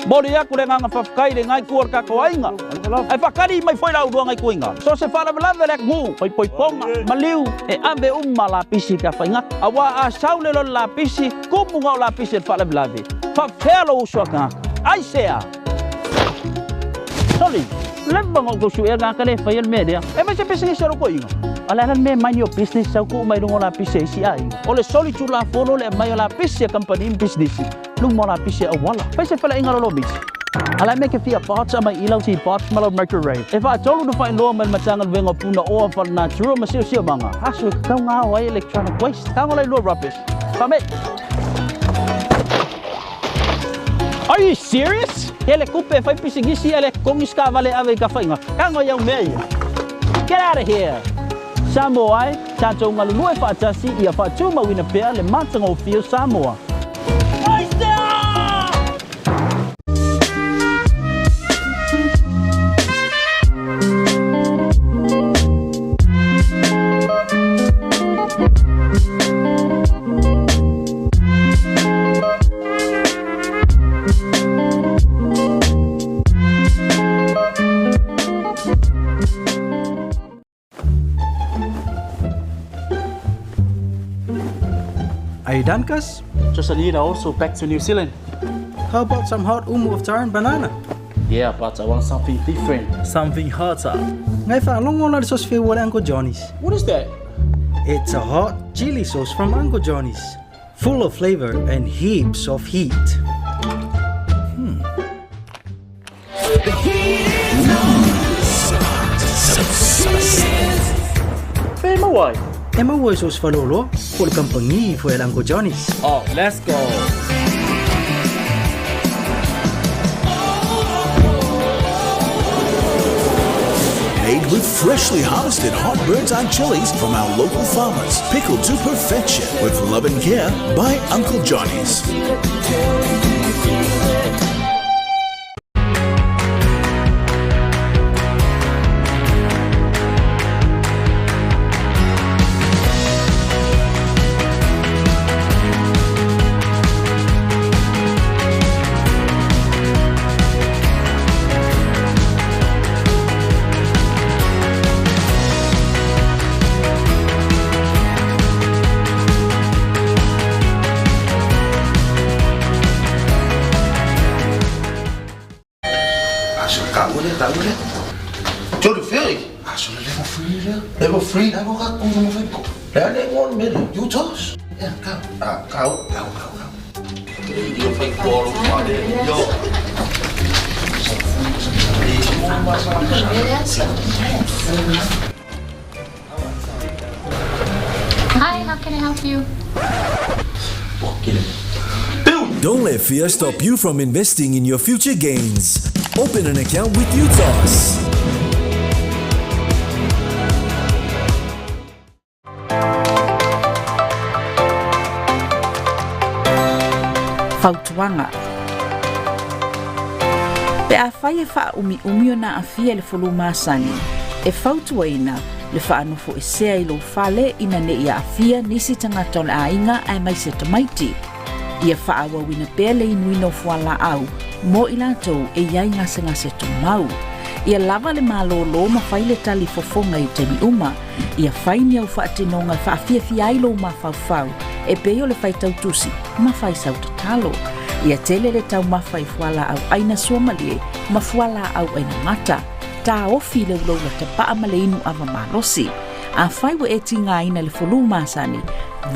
Momoli atu le agaga faafetai i lena itu o le tatou aiga, ae faatali mai foi la ulua gaikuiga. So o se faalavelave a le atunuu, poipoipoga, maliu, e ave uma lapisi i tafaigata. Aua a sau le loli lapisi, tumu na o lapisi e le faalavelave, faapefea lou uso a tagata? Aisea? Soli, leva ona ou tau suea le tagata lea e faia le mea lea. E fai se pisinisi a lou toeaina. A o le a la le mea e mind your business sau tuu mai luga o lapisi a isi aiga? O le solitulafono le aumai o lapisi a kamupani ma pisinisi luma o lapisi a auala. Fai se faleaiga lolomiti. A la e mea e te fia bots aumai i lau tea box ma lau microwave. E faatolu na faailoa mai le Matagaluega o Punaoa Faalenatura ma Siosiomaga, aso e tatau ona ao ai electronic waste. Tago la i lua rubbish. Fame! Are you serious? Tele tupe e fai pisinisi ae le totogi se taavale e ave i Tafaigata. Tago i au mea ia. Get out of here! Samoa e, tatou galulue faatasi ia faatumauina pea le matagofie o Samoa. Are you done, Cuz? Just a little also back to New Zealand. How about some hot umu of taro and banana? Yeah, but I want something different. Something hotter. Ngai whaalongo la le sauce feu ale Uncle Johnny's. What is that? It's a hot chili sauce from Uncle Johnny's. Full of flavor and heaps of heat. Fea e maua ai? E maua i so o se faleoloa po o le kamupani foi a le Uncle Johnny's. Oh, let's go! Made with freshly harvested hot bird's eye chilies from our local farmers. Pickled to perfection with love and care by Uncle Johnny's. Hi, how can I help you? Don't let fear stop you from investing in your future gains. Open an account with UTOS. Fautuaga. Pe afai e faaumiumi ona aafia i le fulu masani, e fautuaina le faanofoesea i lou fale ina ne i aafia nisi tagata o le aiga aemaise tamaiti. Ia faaauauina pea le inuina o fualaau mo i latou e i ai gasegase tumau. Ia lava le malōlō ma fai le tali fofoga i taimi uma. Ia fai ni au faatinoga e faafiafia ai lou mafaufau, e pei o le faitau tusi ma fai sau tatalo. Ia tele le taumafa i fualaau ʻaina suamalie ma fualaau ʻaina mata. Taofi le uloula tapaa ma le inu ava malosi. Afai ua e tigaina i le fulu masani,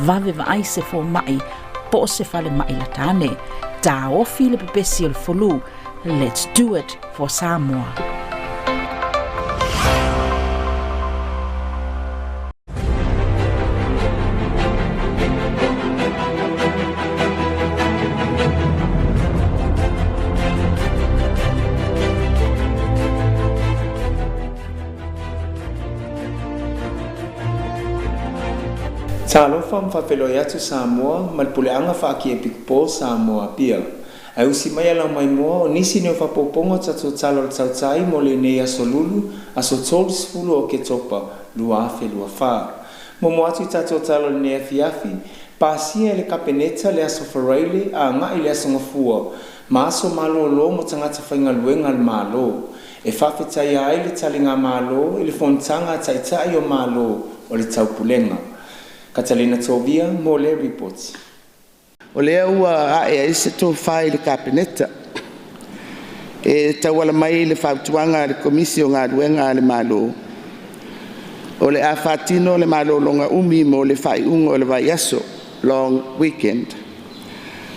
vave vaai se fomai po o se falemai lata ane. Taofi le pepesi o le fulu. Let's do it for Samoa. Talofa ma faafeiloai atu Samoa ma le puleaga faa-Arkiepikopo o Samoa Apia. Ae usi mai a lau maimoa, o nisi nei o faapopoga o tatou tala o le tautai mo lenei aso lulu, aso 30 o Oketopa, 2024. Momo atu i tatou tala o lenei afiafi, pasia e le Kapeneta le aso Faraile a agai i le aso Gafua. Ma aso malōlō mo tagata faigaluega a le Malo, e faafetaia ai le taligamalo i le fonotaga a Taitai o Malo o le Taupulega. Catalina Tovia mo le Lipoti. O lea ua ae ai se tofa i le Kapeneta e tauala mai i le fautuaga a le Komisi o Galuega a le Malo, o le a faatino le malologa umi mo le faaiuga o le vaiaso, long weekend,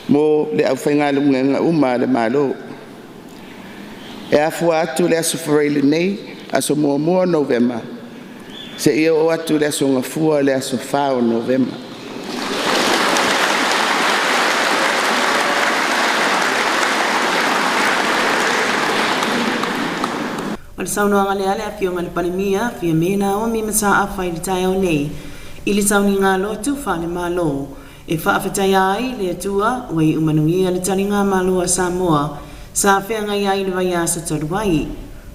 mo le aufaigaluega uma a le Malo, e afua atu i le Aso Faraile nei, aso 1 o Novema, seia oo atu i le Aso Gafua le aso 4 o Novema. O le saunoaga lea a le Afioga i le Palemia, Fiame Naomi Mataafa i le taeao nei i le sauniga lotu faale-Malo e faafetaia ai le Atua ua iu manuia le taligamalo a Samoa sa feagai ai i le vaiaso talu ai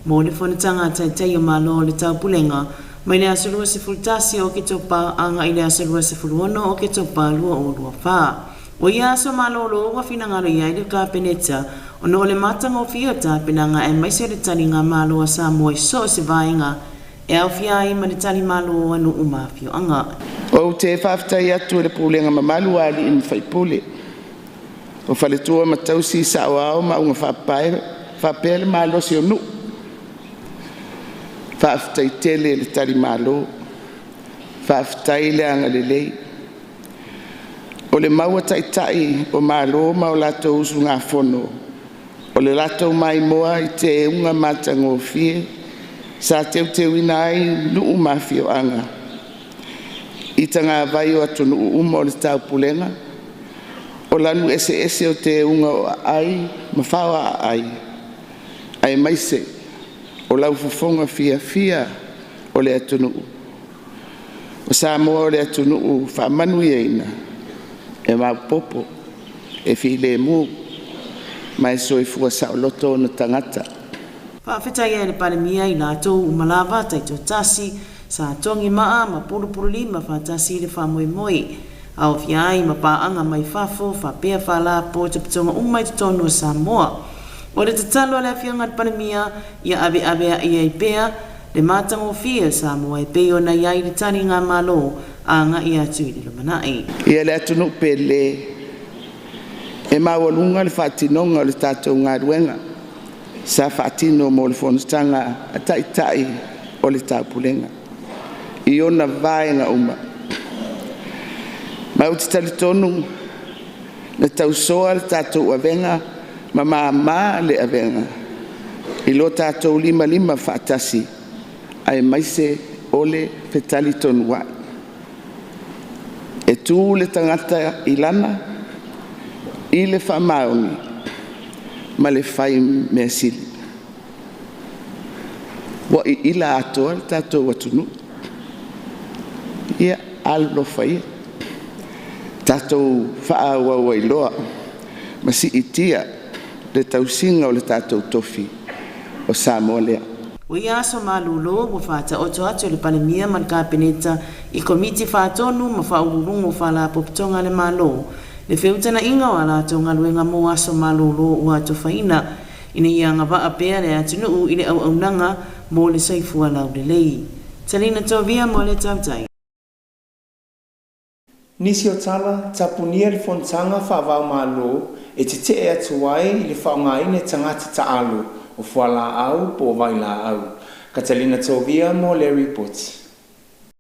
mo le Fonotaga a Taitai o Malo o le Taupulega mai le aso 21 o Oketopa agai i le aso 26 o Oketopa 2024. O ia aso malolo ua finagalo i ai le Kapeneta ona o le matagofie o tapenaga aemaise o le taligamalo a Samoa i so o se vaega e aofia ai ma le talimalo a nuu ma afioaga. Ou te faafetai atu i le pulega mamalu a alii ma faipule o faletua ma tausi saoao ma augafaapae faapea le malosi o nuu. Faafetai tele le talimalo, faafetai le agalelei. O le mau a Taitai o Malo ma o latou usugafono, o le latou maimoa i teuga matagofie sa teuteuina ai nuu ma afioaga i tagavai o atunuu uma o le taupulega, o lanu eseese o teuga o aai ma faoaaai, aemaise o laufofoga fiafia o le atunuu. O Samoa o le atunuu faamanuiaina, e maopoopo, e filemu ma e soifua saoloto ona tagata. Faafetai ai le Palemia i latou uma lava taitoatasi sa togi maa ma pulupululima faatasi i le faamoemoe, aofia ai ma paaga mai fafo faapea faalapotopotoga uma i totonu o Samoa. O le tatalo a le Afioga i le Palemia ia aveaveai ai pea le matagofie o Samoa e pei ona i ai le taligamalo agai atu i le lumanai. Ia le atunuu pele, e maualuga le faatinoga o le tatou galuega sa faatino mo le Fonotaga a Taitai o le Taupulega i ona vaega uma. Ma ou te talitonu na tausoa le tatou avega ma mama le avega i lo tatou limalima faatasi aemaise o le fetalitonuai. E tu le tagata i lana, i le faamaoni ma le fai mea sili. Ua iila atoa le tatou atunuu. Ia alolofa ia, tatou faaauau ai loa ma siitia le tausiga o le tatou tofi o Samoa lea. O ia aso malolo ua faataoto atu e le Palemia ma le Kapeneta i Komiti Faatonu ma Faauluuluga o Faalapotopotoga a le Malo le feutagaiga o a latou galuega mo aso malolo ua atofaina ina ia agavaa pea le atunuu i le auaunaga mo le soifua laulelei. Talina Tovia mo le Tautai. Nisi o tala, tapunia le fonotaga faava-o-Malo e tetee atu ai i le faaaogaina e tagata taaalo o fualaau po o vailaau. Catalina Tovia mo le Lipoti.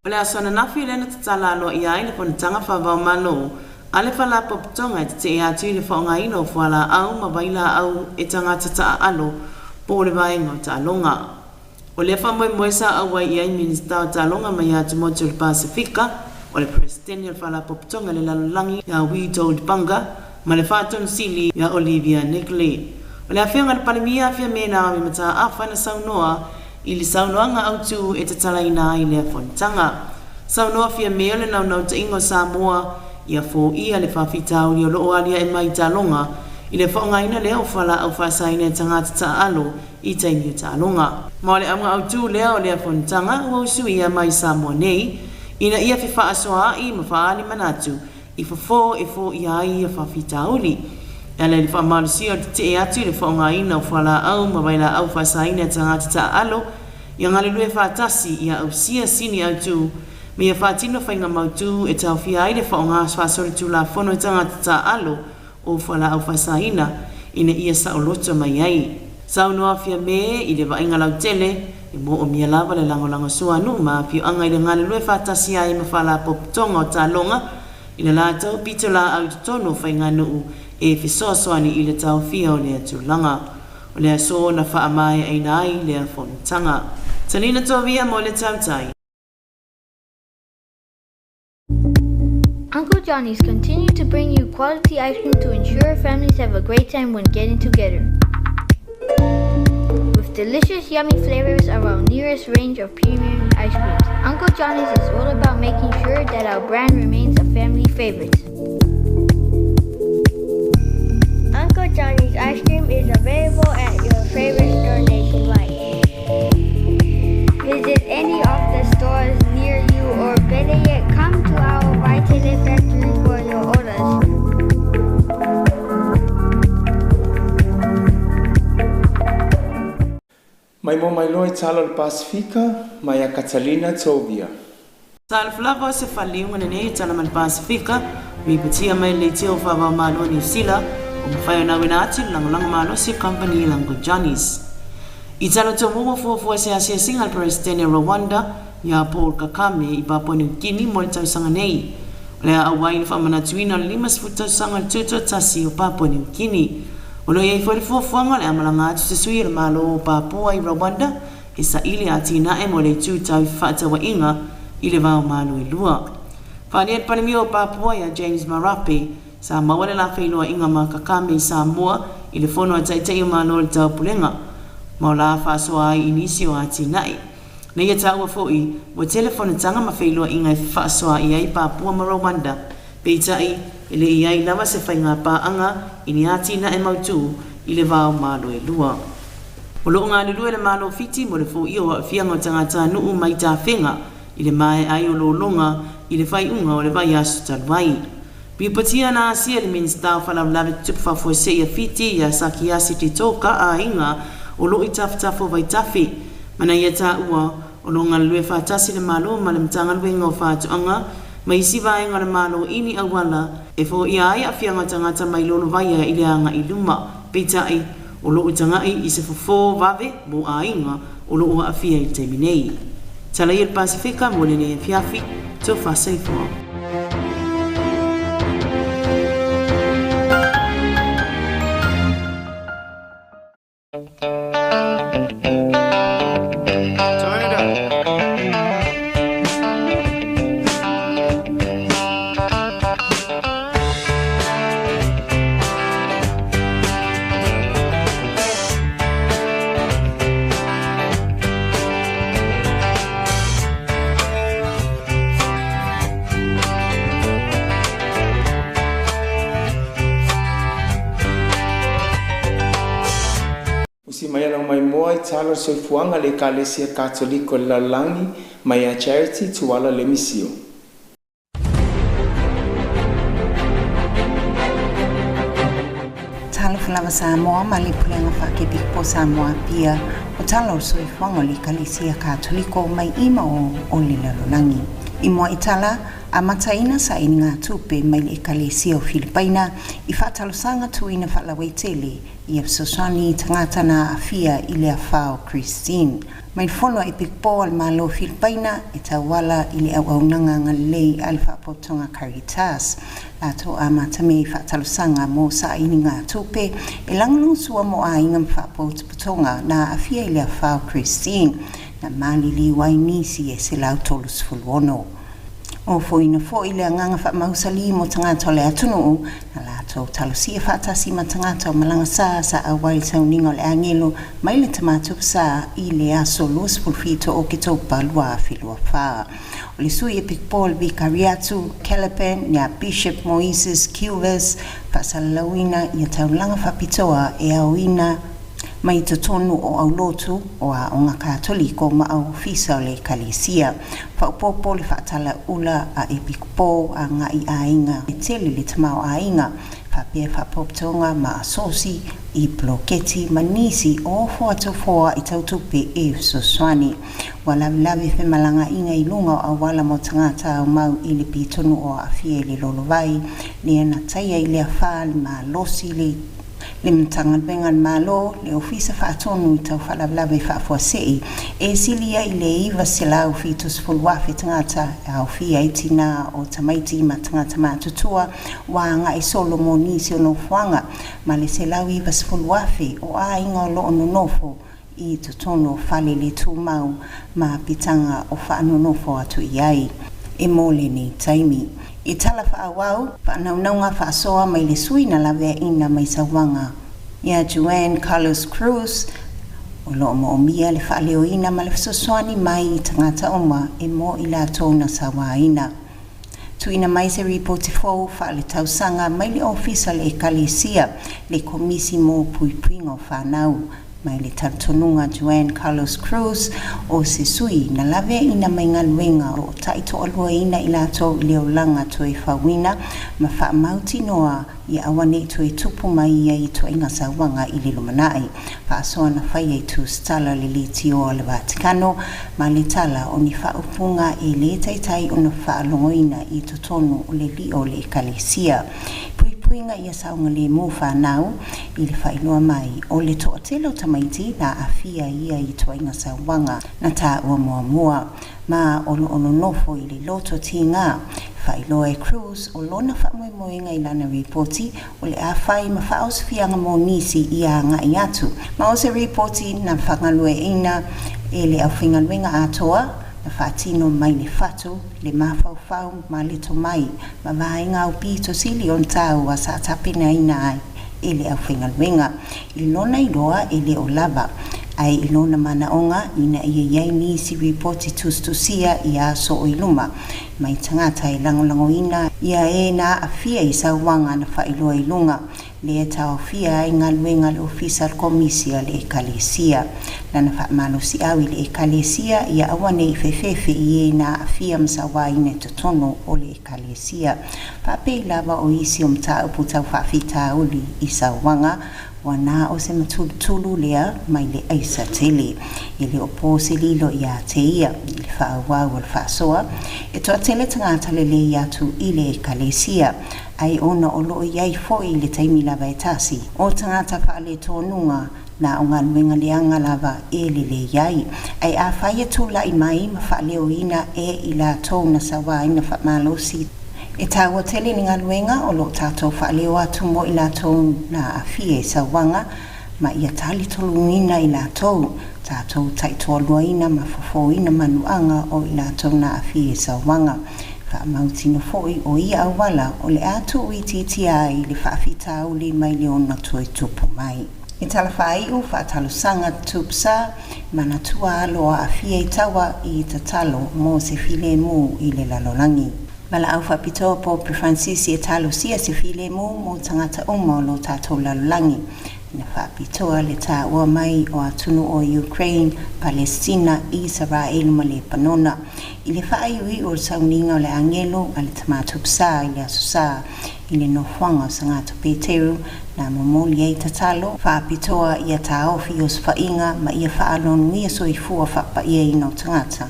O le aso ananafi lea na tatala aloaia ai le fonotaga faava-o-Malo a le Faalapotopotoga e tetee atu i le faaaogaina o fualaau ma vailaau e tagata taaalo po o le vaega o taaloga. O lea faamoemoe sa auai i ai Minisita o Taaloga mai Atumotu o le Pasefika, o le Peresetene o le Faalapotopotoga a le Lalolagi ia Witold Banga ma le Faatonu Sili ia Olivia Niggli. O le Afioga i le Palemia Fiame Naomi Mataafa na saunoa i le saunoaga autu e tatalaina ai lea fonotaga. Saunoa Fiame o le naunautaiga o Samoa ia foia le faafitauli o lo o aliae mai i taaloga i le faaaogaina lea o fualaau faasaina e tagata taaalo i taimi o taaloga. Ma o le auga autū lea o lea fonotaga ua usuia mai Samoa nei, ina ia fefaasoaai ma faaali manatu i fofo e foia ai ia faafitauli. E ala i le faamalosia o le tetee atu i le faaaogaina o fualaau ma vailaau faasaina e tagata taaalo, ia galulue faatasi, ia ausia sini autu, ma ia faatino faiga mautu e taofia ai le faaaoga faasolitulafono e tagata taaalo o fualaau faasaina ina ia saoloto mai ai. Saunoa Fiame i le vaaiga lautele, e moomia lava le lagolagosua a nuu ma afioaga i le galulue faatasi ai ma faalapotopotoga o taaloga i le latou pitolaau i totonu o faiganuu e fesoasoani i le taofia o lea tulaga. O le aso na faamaeaina ai lea fonotaga. Talina Tovia mo le Tautai. Uncle Johnny's continue to bring you quality ice cream to ensure families have a great time when getting together. With delicious, yummy flavors of our nearest range of premium ice creams, Uncle Johnny's is all about making sure that our brand remains a family favorite. Uncle Johnny's ice cream is available at your favorite store nationwide. Visit any of the stores near you or better yet, come to our Waikele factory for your orders. Maimoa mai loa i tala o le Pasefika, mai a Catalina Tovia. Talofa lava o se faaliuga lenei e tala mai le Pasefika, ripotia mai le leitio o Faavaomalo o Niu Sila, ua mafai ona auina atu le lagolago malosi o kamupani i Uncle Johnny's. I tala tou ua fuafua se asiasiga a le Peresetene o Rwanda iā Paul Kagame i Papua New Guinea mo le tausaga nei. O le a auai i le faamanatuina o le 50 tausaga o le tutoatasi o Papua New Guinea. O lo o i ai foi le fuafuaga o le a malaga atu se sui o le Malo o Papua i Rwanda e saili atinae mo le itu tau i fefaatauaiga i le va o Malo e lua. Faaalia le Palemia o Papua iā James Marape, sa maua le la feiloaiga ma Kagame i Samoa i le fono a Taitai o Malo o le Taupulega, ma o la faasoa ai i nisi o atinae. Na ia taua foi, ua tele fonotaga ma feiloaiga e fefaasoaai ai Papua ma Rwanda, peitai, e le i ai lava se faigapaaga i ni atinae mautū i le va o Malo e lua. O lo o galulue le Malo Fiti mo le foia o aafiaga o tagatanuu mai tafega i le maea ai o lologa i le faaiuga o le vaiaso talu ai. Ripotia na asia e le Minisita o Faalavelave Tutupu Faafuasei a Fiti iā Sakiasi Titoka aiga o lo o i tafatafa o Vaitafe. Ma na ia taua, o lo o galulue faatasi le Malo ma le Matagaluega o Faatoaga ma isi vaega o le Malo i ni auala e foia ai aafiaga o tagata mai lolovaia i le agai i luma. Peitai, o lo o tagai i se fofo vave mo aiga o lo o aafia i le taimi nei. Tala ia le Pasefika mo lenei afiafi, Tofa Soifua. Turn it up. Usi mai ana maimoa i tala o le soifuaga a le Ekalesia Katoliko i le lalolagi mai ia Charity Tuala Lemisio. Talofa lava Samoa ma le Pulega Faakepikopo Samoa Apia o tala o le soifuaga o le Ekalesia Katoliko mai i ma o o le lalolagi. I mua i tala, amataina sailiga tupe mai le Ekalesia o Filipaina i faatalosaga tuuina faalauaitele ia fesoasoani i tagata na aafia i le afa o Christine. Mai le fono a Epikopo a le Malo o Filipaina e tauala i le auaunaga agalelei a le Faapotopotoga Caritas, latou amatamea i faatalosaga mo sailiga tupe e lagolagosua mo aiga ma faapotopotoga na aafia i le afa o Christine, na maliliu ai nisi e 136. Ofoina foi le agaga faamausali mo tagata o le atunuu, na latou talosia faatasi ma tagata o Malagasā sa auai i le sauniga o le agelo mai le Tama Tupsa i le aso 27 o Oketopa 2024. O le sui epikopo o le Vikariatu Calapan ia Bishop Moises Cuevas faasalalauina ia taulaga faapitoa e aoina mai totonu o aulotu o aoga Katoliko ma au ofisa o le Ekalesia. Faaopoopo le faatalaula a Epikopo agai aiga e tele le tamaoaiga. Faapea faapotopotoga ma asosi i poloketi ma nisi o foatofoa i tautupe e fesoasoani. Ua lavelave femalagaaiga i luga o auala mo tagata aumau i le pitonu o aafia i le lolovai, lea na taia i le afa le malosi le le Matagaluega a le Malo, le Ofisa Faatonu i tau faalavelave faafuasei, e silia i le 970,000 tagata e aofia ai tinā o tamaiti ma tagata matutua ua agai solo mo nisi o nofoaga, ma le 190,000 o aiga o lo o nonofo i totonu o fale le tumau ma pitaga o faanonofo atu i ai e mo lenei taimi. I tala faaauau, faanaunauga faasoa mai le sui na laveaina mai sauaga ia Juan Carlos Cruz, o lo o moomia le faaleoina ma le fesoasoani mai i tagata uma e mo i latou na sauaina. Tuuina mai se ripoti fou faaletausaga mai le Ofisa o le Ekalesia, le Komisi mo Puipuiga o Fanau, mai le talitonuga Juan Carlos Cruz, o se sui na laveaina mai galuega o lo o taitoaluaina i latou i le olaga toe fauina ma faamautinoa ia aua nei toe tupu mai ia ituaiga sauaga i le lumanai. Faasoa na faia i tusitala le litio a le Vatikano ma le tala o ni faaupuga e lē taitai ona faalogoina i totonu o le lio o le Ekalesia. Puipuiga ia saogalēmū fanau i le faailoa mai o le toatele o tamaiti na aafia ia ituaiga sauaga na taua muamua ma o lo o nonofo i le loto tigā. Faailoa e Cruz o lona faamoemoega i lana ripoti o le a fai ma faaosofiaga mo nisi i agai atu. Ma o se ripoti na faagalueaiina e le aufaigaluega atoa na faatino mai le fatu, le mafaufau ma le tomai ma vaega aupito sili ona taua sa tapenaina ai e le aufaigaluega. I lona iloa e le o lava, ae i lona manaoga ina ia i ai nisi ripoti tusitusia i aso o i luma mai tagata e lagolagoina ia e na aafia i sauaga na faailoa i luga, lea e taofia ai galuega a le Ofisa o le Komisi a le Ekalesia. Lana faamalosiau i le Ekalesia ia aua ne i fefefe i e na aafia ma sauaina i totonu o le Ekalesia. Faapei lava o isi o mataupu tau faafitauli i sauaga, ua na o se matulutulu lea mai le aisa tele. E le o po se lilo iā te ia i le faaauau o le faasoa, e toatele tagata lelei atu i le Ekalesia, ai ona o lo o i ai foi i le taimi lava e tasi o tagata faaletonuga na o galuega leaga lava e lelei ai. Ae afai e tulai mai ma faaleoina e i latou na sauaina faamalosi, e taua tele le galuega o lo o tatou faaleo atu mo i latou na aafia i sauaga ma ia talitonuina i latou, tatou taitoaluaina ma fofoina manuaga o i latou na aafia i sauaga. Faamautino foi o ia auala o le a tuuitiitia ai le faafitauli mai le ona toe tupu mai. I tala faaiu, faatalosaga Tupsa, manatua alo aafia i taua i tatalo mo se filemu i le lalolagi. Valaau faapitoa Pope Fransisi e talosia se filemu mo tagata uma o lo tatou lalolagi. Na faapitoa le taua mai o atunuu o Ukraine, Palestina, Isaraelu ma Lepanona i le faaiuiu o le sauniga o le agelu a le Tama Tupsa i le Aso Sa i le nofoaga o Sagato Peteru na momoli ai tatalo faapitoa ia taofi i osofaiga ma ia faaloanuia soifua faapaiaina o tagata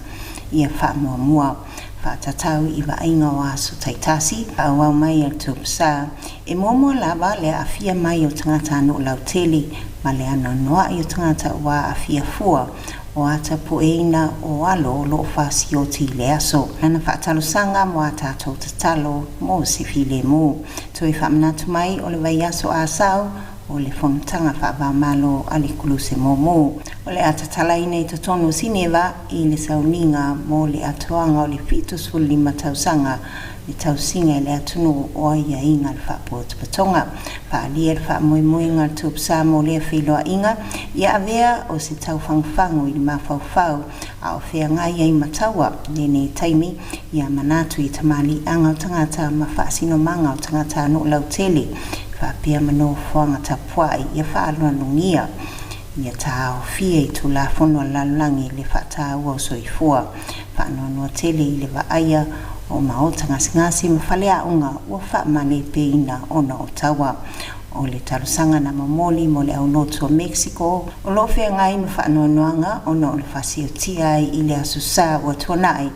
ia faamuamua faatatau i vaaiga o aso taitasi faaauau mai a le Tupsa e muamua lava le aafia mai o tagata nuu lautele ma le anoanoai o tagata ua aafia fua o ata pueina o alo o lo o fasioti i le aso. Lana faatalosaga mo a tatou tatalo mo se filemu. Toe faamanatu mai o le vaiaso Asau o le fonotaga faava-o-Malo a le Koluse Mumu. O le a tatalaina i totonu o Sineva i le sauniga mo le atoaga o le 75 tausaga le tausiga i le atunuu o aiaiga le faapotopotoga. Faaalia le faamoemoega a le Tupsa mo lea feiloaiga ia avea o se taufagufagu i le mafaufau a o feagai ai ma taua i lenei taimi ia manatu i tamaliiaga o tagata ma faasinomaga o tagatanuu lautele faapea ma nofoaga tapuai ia faaloalogia ia taofia i Tulafono a le lalolagi le faataua o soifua. Faanoanoa tele i le vaaia o maota gasegase ma faleaoga ua faamalepeina ona o taua. O le talosaga na momoli mo le aulotu o Mexico o loo feagai ma faanoanoaga ona o le fasiotia ai i le Aso Sa ua tuanai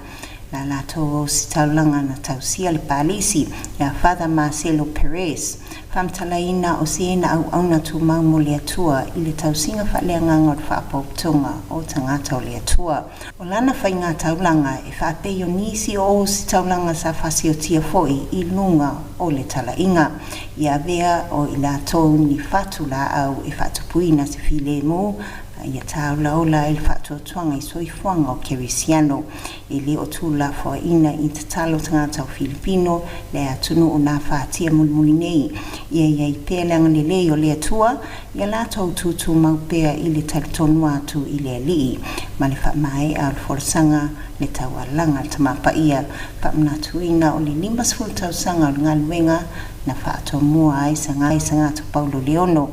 la latou ositaulaga na tausia le palisi ia Father Marcelo Perez, faamatalaina o se na auauna tumau mo le Atua i le tausiga faaleagaga o le Faapotopotoga o Tagata o le Atua. O lana faiga taulaga e faapei o nisi o ositaulaga sa fasiotia foi i luga o le talaiga ia avea o i latou ni fatu laau e faatupuina se filemu ia tāolaola ai le faatuatuaga i soifuaga o Kerisiano. E le o tuulafoaiina i tatalo tagata o Filipino le atunuu na fatia mulimuli nei. Ia iai pea le agalelei o le Atua ia latou tutumau pea i le talitonu atu i le Alii ma le faamaea o le folasaga le taualaga le Tama Paia, faamanatuina o le 50 tausaga o le galuega na faatomua ai Sagato Paulo Leono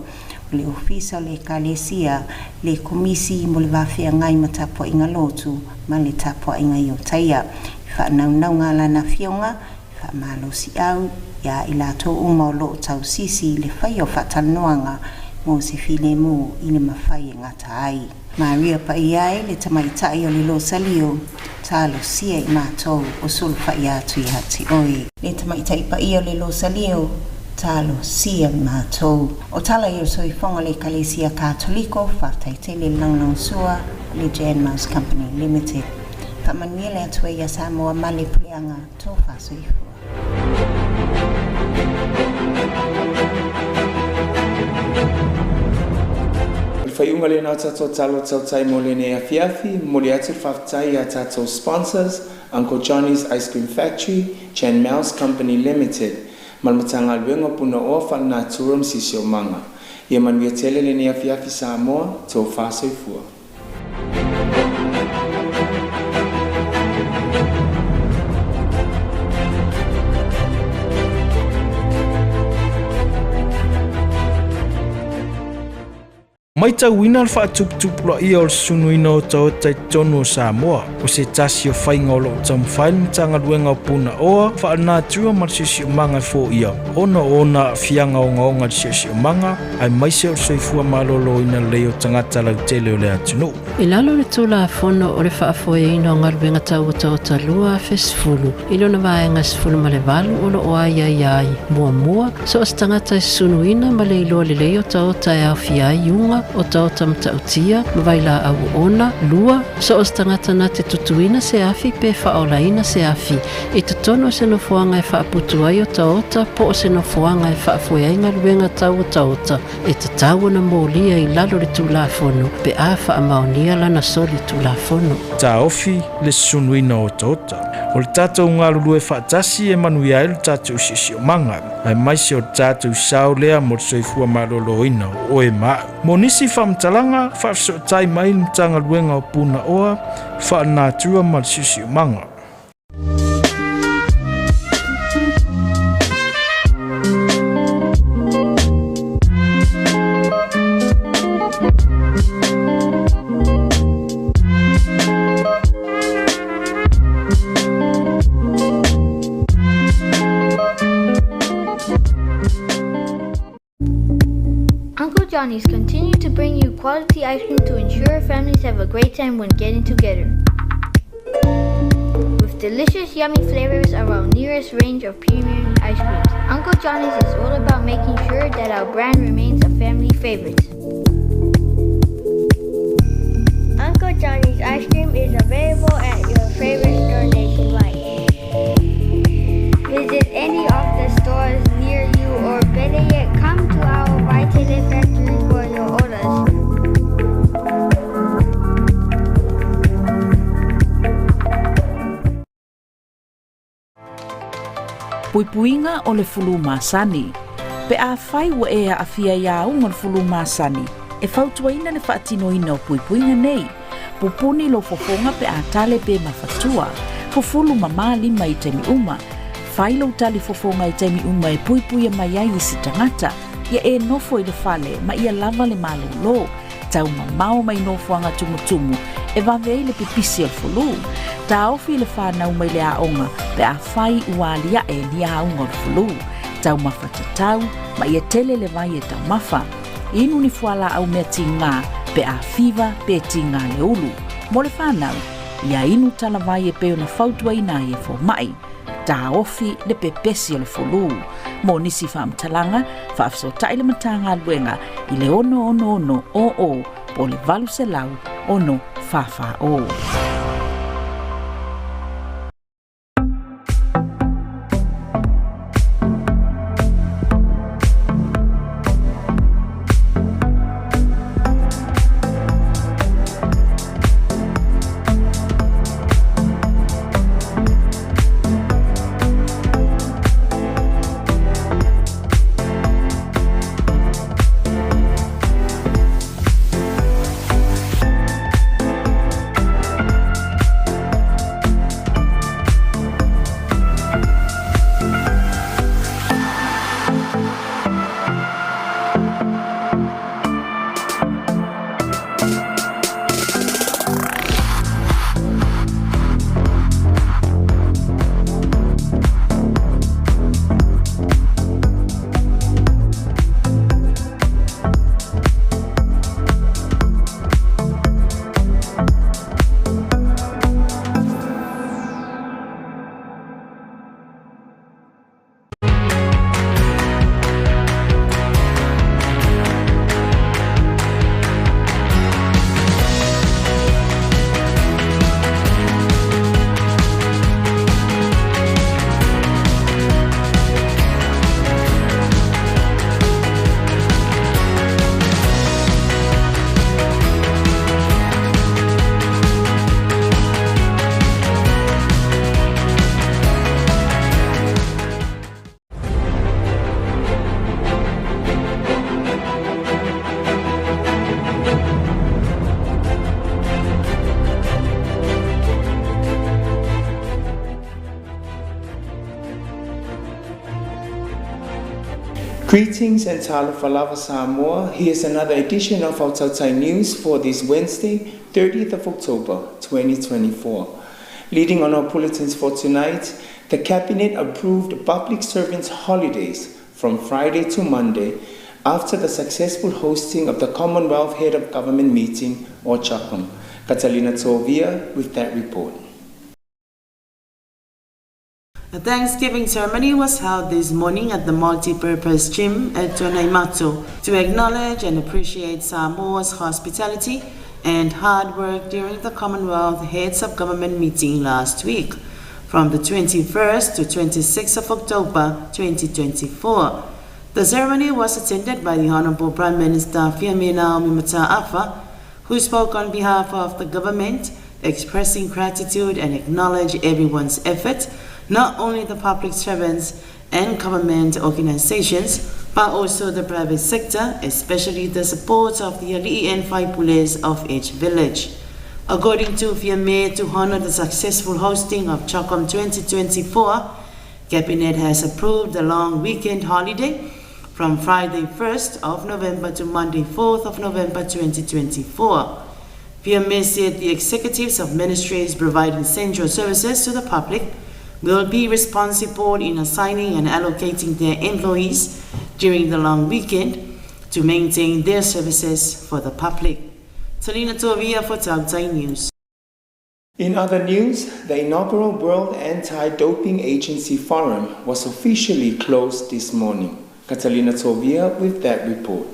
o le Ofisa o le Ekalesia, le Komisi mo le Vafeagai ma Tapuaiga Lotu ma le Tapuaiga i Otaia. I faanaunauga a lana afioga, i faamalosiau ia i latou uma o loo tausisi i le faia o faatalanoaga mo se filemu i le mafai e gata ai. Maria Paia e le tamaitai o le Losalio, talosia i matou o sulufai atu ia te oe. Le tamaitai paia o le Losalio, talosia i matou. O tala ia o le soifuaga o le Ekalesia Katoliko, faafetai tele le lagolagosua le Jan Mouse Company Limited. Faamanuia le Atua ia Samoa ma le puleaga tofa soifua. O le faaiuga lena o tatou talo tautai mo lenei afiafi, momoli atu le faafetai i a tatou sponsors, Uncle Johnny's Ice Cream Factory, Jan Mouse Company Limited, ma le Matagaluega o Punaoa Faalenatura ma Siosiomaga. Ia manuia tele lenei afiafi Samoa, tofa soifua. Matauina le faatuputupulaia o le sunuina o otaota i totonu o Samoa, o se tasi o faiga o loo taumafai le Matagaluega o Punaoa Faalenatura ma le Siosiomaga e foia ona o ona aafiaga ogaoga i le siosiomaga aemaise o le soifua maloloina lelei o tagata lautele o le atunuu. I lalo o le Tulafono o le Faafoeina o Galuega Tau Otaota 2010, i lona vaega 18 o lo o aiaia ai, muamua, so o se tagata e sunuina ma le iloa lelei otaota e aofia ai iuga, otaota matautia, ma vailaau oona, lua, so o se tagata na te tutuina se afi pe faaolaina se afi i totonu o se nofoaga e faaputu ai otaota po o se nofoaga e faafoe ai galuega tau otaota e tatau ona molia i lalo o le Tulafono pe a faamaonia lana soli Tulafono. Taofi le sunuina o otaota. O le tatou galulue faatasi e manuia ai lo tatou siosiomaga, aemaise o le tatou sao lea mo le soifua maloloina o oe ma au. Mo nisi faamatalaga, faafesootai mai le Matagaluega o Punaoa Faalenatura ma le Siosiomaga. Uncle Johnny's continue to bring you quality ice cream to ensure families have a great time when getting together. With delicious, yummy flavors of our nearest range of premium ice creams, Uncle Johnny's is all about making sure that our brand remains a family favorite. Uncle Johnny's ice cream is available at your favorite store nationwide. Visit any of the stores near you or better yet, come to our Waitele factory for your orders. Puipuiga o le fulu masani. Pe afai ua e aafia i auga o le fulu masani, e fautuaina le faatinoina o puipuiga nei. Pupuni lou fofoga pe a tale pe mafatua. Fufulu mamā lima i taimi uma. Fai lou tali fofoga i taimi uma e puipuia mai ai isi tagata. Ia e nofo i le fale ma ia lava le malōlō. Taumamao mai nofoaga tumutumu e vave ai le pipisi o le fulū. Taofi le fanau mai le aoga pe afai ua alia'e ni auga o le fulū. Taumafa tatau ma ia tele le vai e taumafa. Inu ni fualaau mea tigā pe a fiva pe tigā le ulu. Mo le fanau, ia inu talavai e pei ona fautuaina ai e fomaʻi. Taofi le pepesi o le fulū. Mo nisi faamatalaga, faafesootai le Matagaluega i le 666 00 po o le 800 6 44 0. Greetings and talofa lava Samoa. Here's another edition of our Tautai News for this Wednesday, 30th of October, 2024. Leading on our bulletins for tonight, the Cabinet approved public servants' holidays from Friday to Monday after the successful hosting of the Commonwealth Head of Government meeting, or CHOGM. Catalina Tovia with that report. A Thanksgiving ceremony was held this morning at the multi-purpose gym at Tuanaimato to acknowledge and appreciate Samoa's hospitality and hard work during the Commonwealth Heads of Government meeting last week, from the 21st to 26th of October 2024. The ceremony was attended by the Honorable Prime Minister Fiame Naomi Mata'afa, who spoke on behalf of the government, expressing gratitude and acknowledged everyone's effort, not only the public servants and government organizations, but also the private sector, especially the support of the Ali'i and Faipules of each village. According to Fiame, to honor the successful hosting of CHOGM 2024, Cabinet has approved the long weekend holiday from Friday 1st of November to Monday 4th of November 2024. Fiame said the executives of ministries providing central services to the public will be responsible in assigning and allocating their employees during the long weekend to maintain their services for the public. Talina Tovia for Tautai News. In other news, the inaugural World Anti-Doping Agency Forum was officially closed this morning. Catalina Tovia with that report.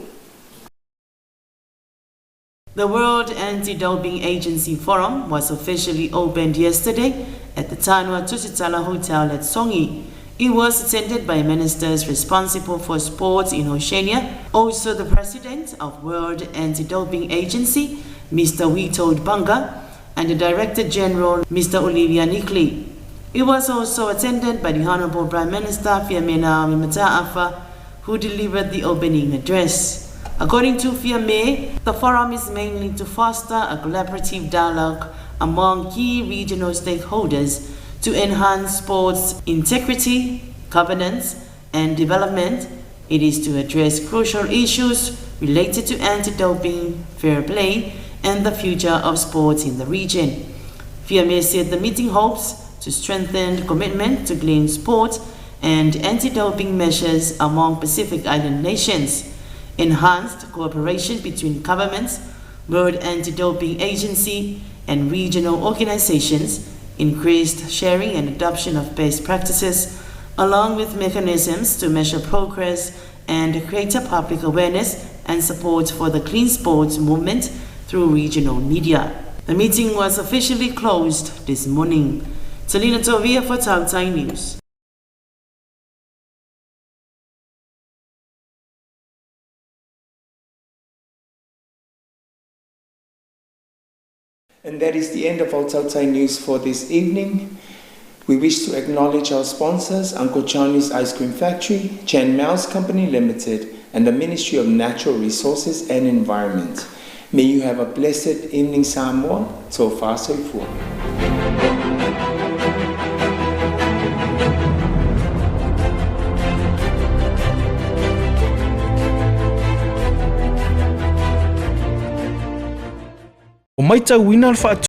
The World Anti-Doping Agency Forum was officially opened yesterday at the Tanua Tusitala Hotel at Songi. It was attended by ministers responsible for sports in Oceania, also the president of World Anti-Doping Agency, Mr. Witold Banga, and the Director General, Mr. Olivia Nikli. It was also attended by the Honorable Prime Minister Fiame Naomi Mata'afa, who delivered the opening address. According to Fiame, the forum is mainly to foster a collaborative dialogue among key regional stakeholders to enhance sports integrity, governance, and development. It is to address crucial issues related to anti-doping, fair play, and the future of sports in the region. Fiame said the meeting hopes to strengthen commitment to clean sport and anti-doping measures among Pacific Island nations, enhanced cooperation between governments, World Anti-Doping Agency, and regional organizations, increased sharing and adoption of best practices, along with mechanisms to measure progress and greater public awareness and support for the clean sports movement through regional media. The meeting was officially closed this morning. Selina Tovia for Tautai News. And that is the end of our Tautai News for this evening. We wish to acknowledge our sponsors, Uncle Johnny's Ice Cream Factory, Chan Mouse Company Limited, and the Ministry of Natural Resources and Environment. May you have a blessed evening, Samoa. Tofa soifua. O matauina le